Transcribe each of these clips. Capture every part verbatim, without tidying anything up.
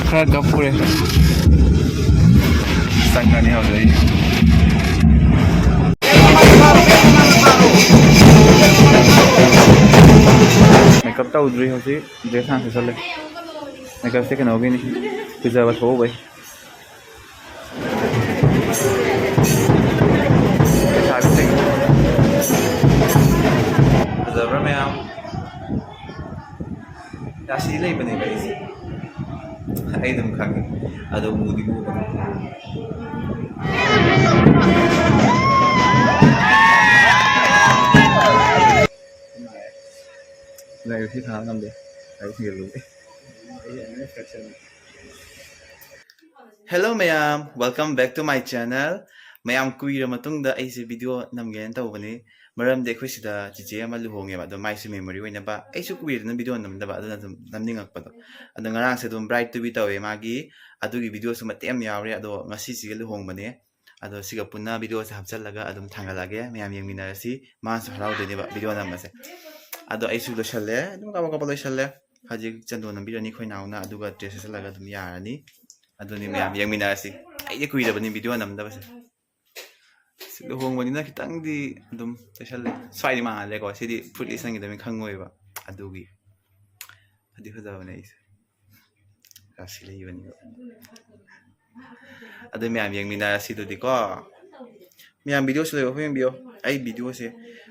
ꯈꯔ ꯀꯞꯄꯨꯔꯦ꯫ ꯆꯪꯉꯅꯤ ꯍꯧꯖꯤꯛ ꯑꯩ꯫ ꯃꯦꯀꯞ ꯇꯧꯗ꯭ꯔꯤ ꯍꯧꯖꯤꯛ, ꯗ꯭ꯔꯦꯁ ꯍꯥꯟꯅ ꯁꯦꯠꯆꯜꯂꯦ꯫ ꯃꯦꯀꯞꯁꯦ ꯀꯩꯅꯣꯒꯤꯅꯤ, ꯐꯖꯕ ꯊꯣꯛꯎꯕꯩ꯫ ꯂꯩꯁꯥꯕꯤꯁꯤꯡ꯫ ꯐꯖꯕ꯭ꯔꯥ ꯃꯌꯥꯝ? ꯔꯥꯁꯤ ꯂꯩꯕꯅꯦꯕ ꯑꯩꯁꯦ꯫ ꯑꯩ ꯑꯗꯨꯝ ꯈꯪꯉꯦ꯫ ꯑꯗꯣ ꯃꯨꯗꯤ ꯃꯨꯕꯅꯦ꯫ ꯂꯥꯏꯔꯤꯛꯁꯤ ꯊꯥ ꯉꯝꯗꯦ꯫ ꯂꯥꯏꯔꯤꯛ ꯊꯤꯡꯖꯤꯜꯂꯨꯕꯩ꯫ Hello ꯃꯌꯥꯝ, welcome back to my channel꯫ ꯃꯌꯥꯝ ꯀꯨꯏꯔ ꯃꯇꯨꯡꯗ ꯑꯩꯁꯦ ꯚꯤꯗꯤꯑꯣ ꯅꯝꯒꯦꯅ ꯇꯧꯕꯅꯤ꯫ ꯃꯔꯝꯗꯤ ꯑꯩꯈꯣꯏ ꯁꯤꯗ ꯆꯤꯆꯦ ꯑꯃ ꯂꯨꯍꯣꯡꯉꯦꯕ, ꯑꯗꯣ ꯃꯥꯏꯁꯨ ꯃꯦꯃꯣꯔꯤ ꯑꯣꯏꯅꯕ꯫ ꯑꯩꯁꯨ ꯀꯨꯏꯔꯦꯗꯅ ꯚꯤꯗꯤꯑꯣ ꯅꯝꯗꯕ, ꯑꯗꯨꯅ ꯑꯗꯨꯝ ꯅꯝꯅꯤꯡꯉꯛꯄꯗꯣ꯫ ꯑꯗꯣ ꯉꯔꯥꯡꯁꯦ ꯑꯗꯨꯝ bride to be ꯇꯧꯋꯦ ꯃꯥꯒꯤ, ꯑꯗꯨꯒꯤ ꯚꯤꯗꯤꯑꯣꯁꯨ ꯃꯇꯦꯛ ꯑꯃ ꯌꯥꯎꯔꯦ꯫ ꯑꯗꯣ ꯉꯁꯤꯁꯤꯒ ꯂꯨꯍꯣꯡꯕꯅꯦ꯫ ꯑꯗꯣ ꯁꯤꯒ ꯄꯨꯟꯅ ꯚꯤꯗꯤꯑꯣꯁꯦ ꯍꯥꯞꯆꯜꯂꯒ ꯑꯗꯨꯝ ꯊꯥꯡꯒꯠꯂꯛꯑꯒꯦ, ꯃꯌꯥꯝ ꯌꯦꯡꯃꯤꯟꯅꯔꯁꯤ꯫ ꯃꯥꯅꯁꯨ ꯍꯔꯥꯎꯗꯣꯏꯅꯦꯕ ꯚꯤꯗꯤꯑꯣ ꯅꯝꯕꯁꯦ꯫ ꯑꯗꯣ ꯑꯩꯁꯨ ꯂꯣꯏꯁꯜꯂꯦ, ꯑꯗꯨꯝ ꯀꯥꯕꯛ ꯀꯥꯕꯛ ꯂꯣꯏꯁꯜꯂꯦ꯫ ꯍꯧꯖꯤꯛ ꯆꯟꯗꯣꯟ ꯅꯝꯕꯤꯔꯅꯤ ꯑꯩꯈꯣꯏ ꯅꯥꯎꯅ, ꯑꯗꯨꯒ ꯗ꯭ꯔꯦꯁ ꯁꯦꯠꯆꯜꯂꯒ ꯑꯗꯨꯝ ꯌꯥꯔꯅꯤ꯫ ꯑꯗꯨꯅꯤ ꯃꯌꯥꯝ ꯌꯦꯡꯃꯤꯟꯅꯔꯁꯤ꯫ ꯑꯩꯗꯤ ꯀꯨꯏꯔꯕꯅꯤ ꯚꯤꯗꯤꯑꯣ ꯅꯝꯗꯕꯁꯦ꯫ ꯂꯨꯍꯣꯡꯕꯅꯤꯅ ꯈꯤꯇꯪꯗꯤ ꯑꯗꯨꯝ ꯇꯩꯁꯜꯂꯦ꯫ ꯁ꯭ꯋꯥꯏꯗꯤ ꯃꯥꯡꯍꯜꯂꯦꯀꯣ, ꯁꯤꯗꯤ ꯐꯨꯔꯤꯠ ꯂꯤꯠꯁꯟꯈꯤꯗꯕꯅꯤ ꯈꯪꯉꯣꯏꯕ꯫ ꯑꯗꯨꯒꯤ ꯐꯗꯤ ꯐꯖꯕꯅꯦ ꯑꯩꯁꯦ꯫ ꯔꯥꯁꯤ ꯂꯩꯕꯅꯦꯕ꯫ ꯑꯗꯨ ꯃꯌꯥꯝ ꯌꯦꯡꯃꯤꯟꯅꯔꯁꯤ ꯑꯗꯨꯗꯤꯀꯣ꯫ ꯃꯌꯥꯝ ꯚꯤꯗꯤꯑꯣꯁꯤ ꯂꯣꯏꯕ ꯐꯥꯎ ꯌꯦꯡꯕꯤꯌꯣ꯫ ꯑꯩ ꯚꯤꯗꯤꯑꯣꯁꯦ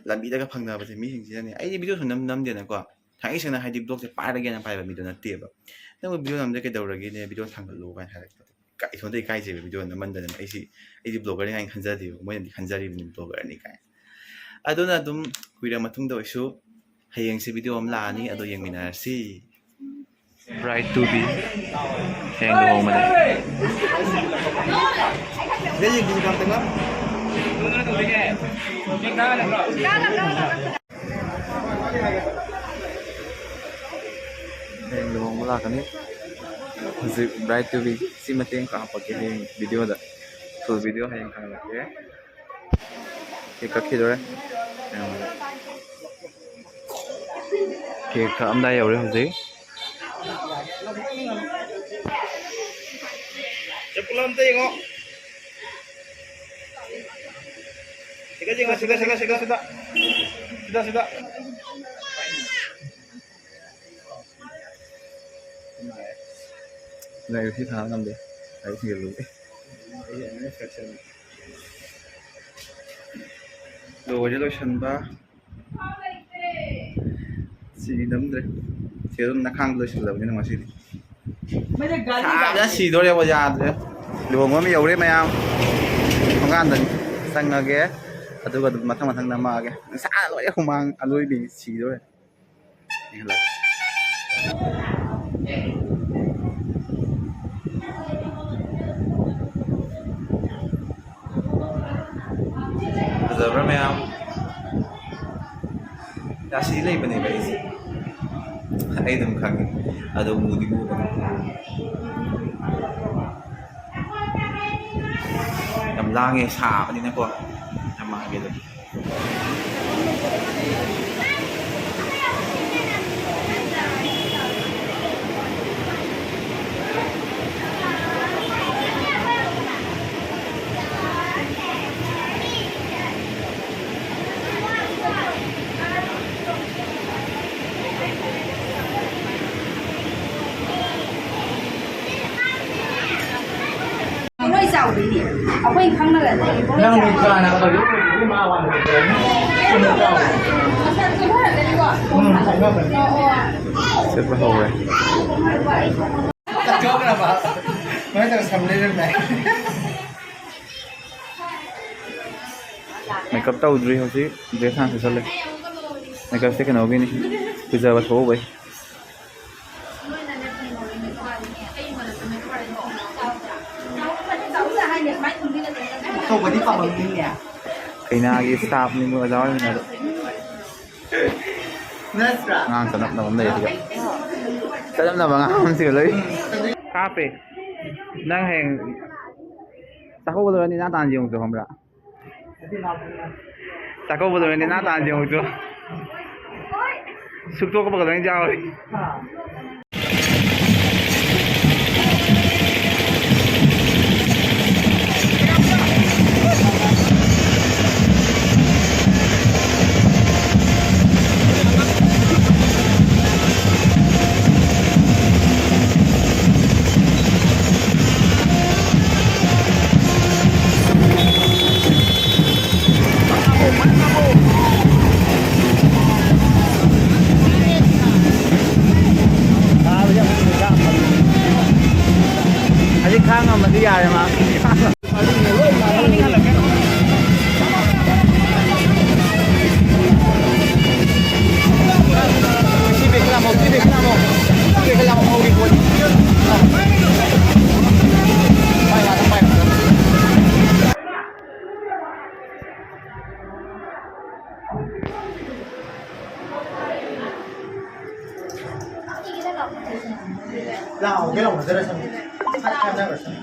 ꯂꯝꯕꯤꯗꯒ ꯐꯪꯅꯕꯁꯦ ꯃꯤꯁꯤꯡꯁꯤꯅꯅꯦ, ꯑꯩꯗꯤ ꯚꯤꯗꯤꯑꯣꯁꯨ ꯅꯝ ꯅꯝꯗꯦꯅꯀꯣ꯫ ꯊꯥꯡꯉꯩ ꯁꯦꯡꯅ ꯍꯥꯏꯗꯤ ꯕ꯭ꯂꯣꯛꯁꯦ ꯄꯥꯏꯔꯒꯦꯅ ꯄꯥꯏꯕ ꯃꯤꯗꯣ ꯅꯠꯇꯦꯕ꯫ "ꯅꯪꯕꯨ ꯚꯤꯗꯤꯑꯣ ꯅꯝꯗ ꯀꯩꯗꯧꯔꯒꯦꯅꯦ, ꯚꯤꯗꯤꯑꯣ ꯊꯥꯡꯒꯠꯂꯣ" ꯀꯥꯏꯅ ꯍꯥꯏꯔꯛꯄꯗꯣ꯫ ꯏꯀꯥꯏ-, ꯏꯊꯣꯟꯗ ꯏꯀꯥꯏꯖꯩꯕ ꯚꯤꯗꯤꯑꯣ ꯅꯝꯃꯟꯗꯅ꯫ ꯑꯩꯁꯤ, ꯑꯩꯗꯤ ꯕ꯭ꯂꯣꯒꯔꯅꯤ ꯀꯥꯏꯅ ꯈꯟꯖꯗꯦꯕ, ꯃꯣꯏꯅꯗꯤ ꯈꯟꯖꯔꯤꯕꯅꯤ ꯕ꯭ꯂꯣꯒꯔꯅꯤ ꯀꯥꯏꯅ꯫ ꯑꯗꯨꯅ ꯑꯗꯨꯝ ꯀꯨꯏꯔ ꯃꯇꯨꯡꯗ ꯑꯣꯏꯁꯨ ꯍꯌꯦꯡꯁꯦ ꯚꯤꯗꯤꯑꯣ ꯑꯃ ꯂꯥꯛꯑꯅꯤ, ꯑꯗꯣ ꯌꯦꯡꯃꯤꯟꯅꯔꯁꯤ꯫ Bride to be ꯍꯌꯦꯡ ꯂꯨꯍꯣꯡꯕꯅꯦ꯫ ꯍꯌꯦꯡ ꯂꯨꯍꯣꯡꯕ ꯂꯥꯛꯀꯅꯤ꯫ ꯍꯧꯖꯤꯛ bride to be ꯁꯤ ꯃꯇꯦꯡ ꯈꯔ ꯍꯥꯞꯄꯛꯀꯦ ꯍꯌꯦꯡ ꯚꯤꯗꯤꯑꯣꯗ꯫ Full ꯚꯤꯗꯤꯑꯣ ꯍꯌꯦꯡ ꯊꯥꯒꯠꯂꯛꯀꯦ꯫ ꯀꯦꯛ ꯀꯛꯈꯤꯗꯣꯔꯦ꯫ ꯀꯦꯛ ꯀꯛꯑꯝꯗꯥꯏ ꯌꯧꯔꯦ ꯍꯧꯖꯤꯛ꯫ ꯀꯩꯅꯣꯝꯇ ꯌꯦꯡꯉꯣ꯫ ꯁꯤꯗ ꯌꯦꯡꯉꯣ, ꯁꯤꯗ, ꯁꯤꯗ, ꯁꯤꯗ, ꯁꯤꯗ꯫ ꯁꯤꯗ, ꯁꯤꯗ꯫ ꯂꯥꯏꯔꯤꯛꯁꯤ ꯊꯥ ꯉꯝꯗꯦ꯫ ꯂꯥꯏꯔꯤꯛ ꯊꯤꯖꯤꯜꯂꯨꯒꯦ꯫ ꯂꯣꯏꯔꯦ ꯂꯣꯏꯁꯟꯕ꯫ ꯁꯤꯗꯤ ꯅꯝꯗ꯭ꯔꯦ꯫ ꯁꯤ ꯑꯗꯨꯝ ꯅꯈꯥꯡꯗ ꯂꯣꯏꯁꯤꯜꯂꯕꯅꯤꯅ ꯉꯁꯤꯗꯤ꯫ ꯃꯣꯏꯅ ꯒꯥꯔꯤ ꯁꯥꯕꯅ ꯁꯤꯗꯣꯔꯦꯕ, ꯌꯥꯗ꯭ꯔꯦ꯫ ꯂꯨꯍꯣꯡꯕ ꯑꯃ ꯌꯧꯔꯦ ꯃꯌꯥꯝ꯫ ꯊꯣꯡꯒꯥꯟꯗꯅꯤ꯫ ꯆꯪꯉꯒꯦ꯫ ꯑꯗꯨꯒ ꯑꯗꯨꯝ ꯃꯊꯪ ꯃꯊꯪ ꯅꯝꯃꯛꯑꯒꯦ꯫ ꯁꯥ ꯂꯣꯏꯔꯦ, ꯍꯨꯃꯥꯡ ꯑꯂꯣꯏꯕꯤ ꯁꯤꯗꯣꯔꯦ꯫ ꯐꯖꯕ꯭ꯔꯥ ꯃꯌꯥꯝ? ꯑꯁꯤ ꯂꯩꯕꯅꯦꯕ ꯑꯩꯁꯦ꯫ ꯑꯩ ꯑꯗꯨꯝ ꯈꯪꯉꯦ꯫ ꯑꯗꯣ ꯃꯨꯗꯤ ꯃꯨꯕꯅꯦ꯫ ꯌꯥꯝ ꯂꯥꯡꯉꯦ, ꯁꯥꯕꯅꯤꯅꯀꯣ꯫ ꯌꯥꯝ ꯃꯥꯡꯒꯦ ꯑꯗꯨꯝ꯫ ꯅꯣꯏ ꯆꯥꯎꯗꯣꯏꯅꯦ꯫ ꯑꯩꯈꯣꯏ ꯈꯪꯅꯒ ꯅꯪ ꯅꯣꯏ ꯆꯥꯅ ꯀꯩꯅꯣ ꯇꯧꯕꯗꯨꯗꯤ ꯃꯥ ꯋꯥꯅ ꯍꯧꯖꯔꯅꯤ꯫ ꯆꯨꯝꯅ ꯆꯥꯎ꯫ ꯎꯝ, ꯍꯥꯏꯅꯕꯅꯦ꯫ ꯆꯠꯄ ꯍꯧꯔꯦ꯫ ꯆꯠꯊꯣꯛꯈ꯭ꯔꯕ? ꯀꯃꯥꯏꯅ ꯇꯧꯔ ꯁꯝ ꯂꯩꯔꯝꯃꯦ? ꯃꯦꯀꯞ ꯇꯧꯗ꯭ꯔꯤ ꯍꯧꯖꯤꯛ, ꯗ꯭ꯔꯦꯁ ꯍꯥꯟꯅ ꯁꯦꯠꯆꯜꯂꯦ꯫ ꯃꯦꯀꯞꯁꯦ ꯀꯩꯅꯣꯒꯤꯅꯤ, ꯐꯖꯕ ꯊꯣꯛꯎꯕꯩ꯫ ꯇꯧꯕꯗꯤ ꯄꯥꯝꯃꯝꯅꯤꯅꯦ꯫ ꯀꯩꯅꯥꯒꯤ ꯁ꯭ꯇꯥꯐꯅꯤ ꯃꯣꯏ ꯑꯣꯖꯥ ꯑꯣꯏꯃꯤꯟꯅꯕ꯫ ꯅꯠꯇ꯭ꯔꯥ? ꯑꯉꯥꯡ ꯆꯅꯞꯅꯕ ꯑꯃ ꯂꯩ ꯁꯤꯗ꯫ ꯆꯅꯞꯅꯕ ꯑꯉꯥꯡ ꯑꯃ ꯁꯤꯗ ꯂꯩ꯫ ꯀꯥꯞꯄꯦ꯫ ꯅꯪ ꯍꯌꯦꯡ ꯆꯥꯛꯀꯧꯕꯗ ꯅꯦꯅꯥ ꯇꯥꯟ ꯌꯦꯡꯉꯨꯆꯣ ꯈꯪꯕ꯭ꯔꯥ? ꯆꯥꯛꯀꯧꯕꯗ ꯅꯦꯅꯥ ꯇꯥꯟ ꯌꯦꯡꯉꯨꯆꯣ꯫ ꯁꯨꯛꯇꯣꯛꯄꯒ ꯂꯣꯏ ꯌꯥꯎꯔꯦ꯫ ꯈꯥꯡ ꯉꯝꯃꯗꯤ ꯌꯥꯔꯦ ꯃꯥ꯫ ꯁꯤ ꯕꯦꯒꯇ ꯂꯥꯛꯑꯝꯃꯣ, ꯁꯤ ꯕꯦꯒꯇ ꯂꯥꯛꯑꯝꯃꯣ꯫ ꯁꯤ ꯕꯦꯒꯇ ꯂꯥꯛꯑꯝꯃꯣ, ꯍꯧꯔꯤ ꯄꯣꯠꯅꯤ꯫ ꯄꯥꯏ ꯃꯥ, ꯄꯥꯏ꯫ ꯂꯥꯛꯑꯣ, ꯀꯩꯅꯣ ꯐꯖꯔꯁꯅꯨ꯫ ꯁꯠ ꯈꯥꯏꯅꯈ꯭ꯔꯁꯅꯨ꯫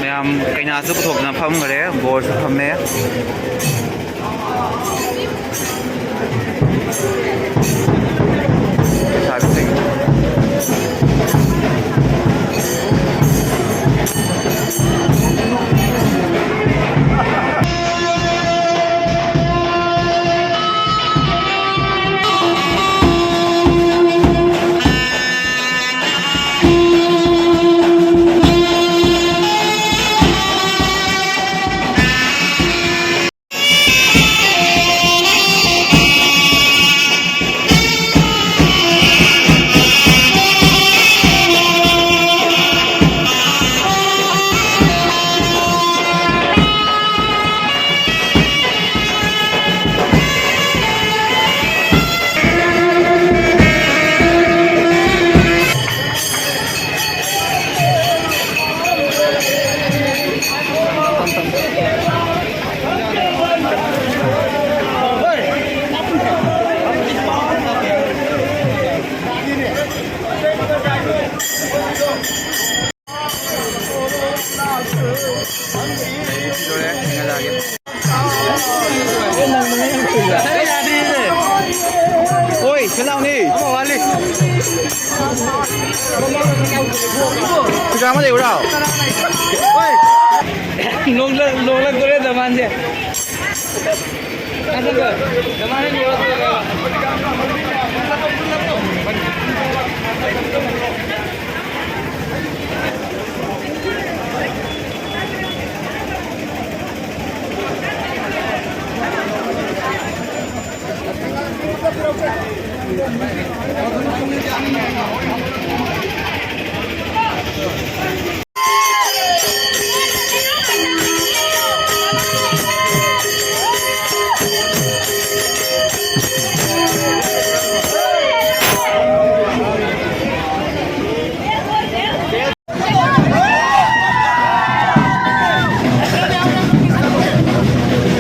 ꯃꯌꯥꯝ ꯀꯩꯅꯥꯁꯨ ꯄꯨꯊꯣꯛꯇꯅ ꯐꯝꯈ꯭ꯔꯦ, ꯕꯣꯔꯁꯨ ꯐꯝꯃꯦ꯫ ꯂꯥꯎꯅꯤ꯫ ꯄꯨꯖꯥ ꯑꯃ ꯂꯩꯕ꯭ꯔꯣ? ꯅꯣꯛꯂꯛ-, ꯅꯣꯛꯂꯛꯇꯣꯔꯦ ꯗꯃꯥꯟꯁꯦ꯫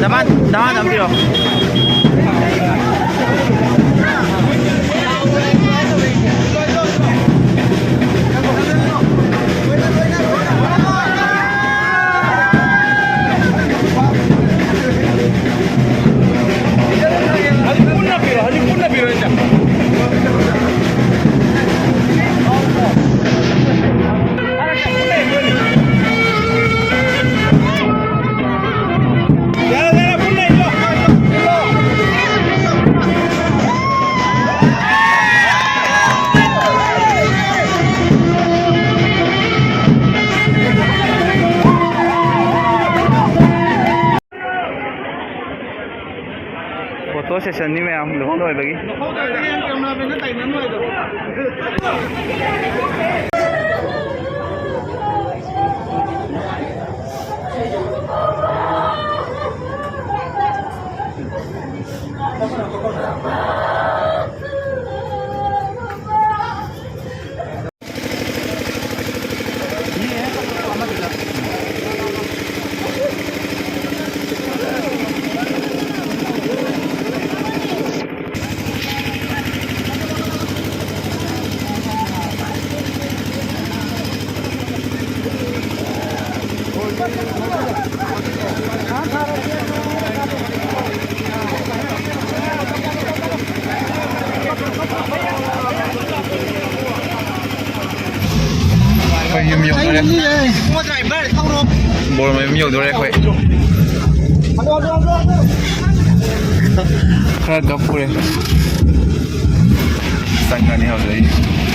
ꯗꯃꯥꯟ, ꯗꯃꯥꯟ ꯑꯝ ꯄꯤꯔꯣ꯫ ꯐꯣꯇꯣ ꯁꯦꯁꯟꯅꯤ ꯃꯌꯥꯝ ꯂꯨꯍꯣꯡ ꯂꯣꯏꯕꯒꯤ꯫ ꯕꯣꯔ ꯃꯌꯨꯝ ꯌꯧꯗꯣꯔꯦ ꯑꯩꯈꯣꯏ꯫ ꯈꯔ ꯀꯞꯄꯨꯔꯦ꯫ ꯆꯪꯒꯅꯤ ꯍꯧꯖꯤꯛ꯫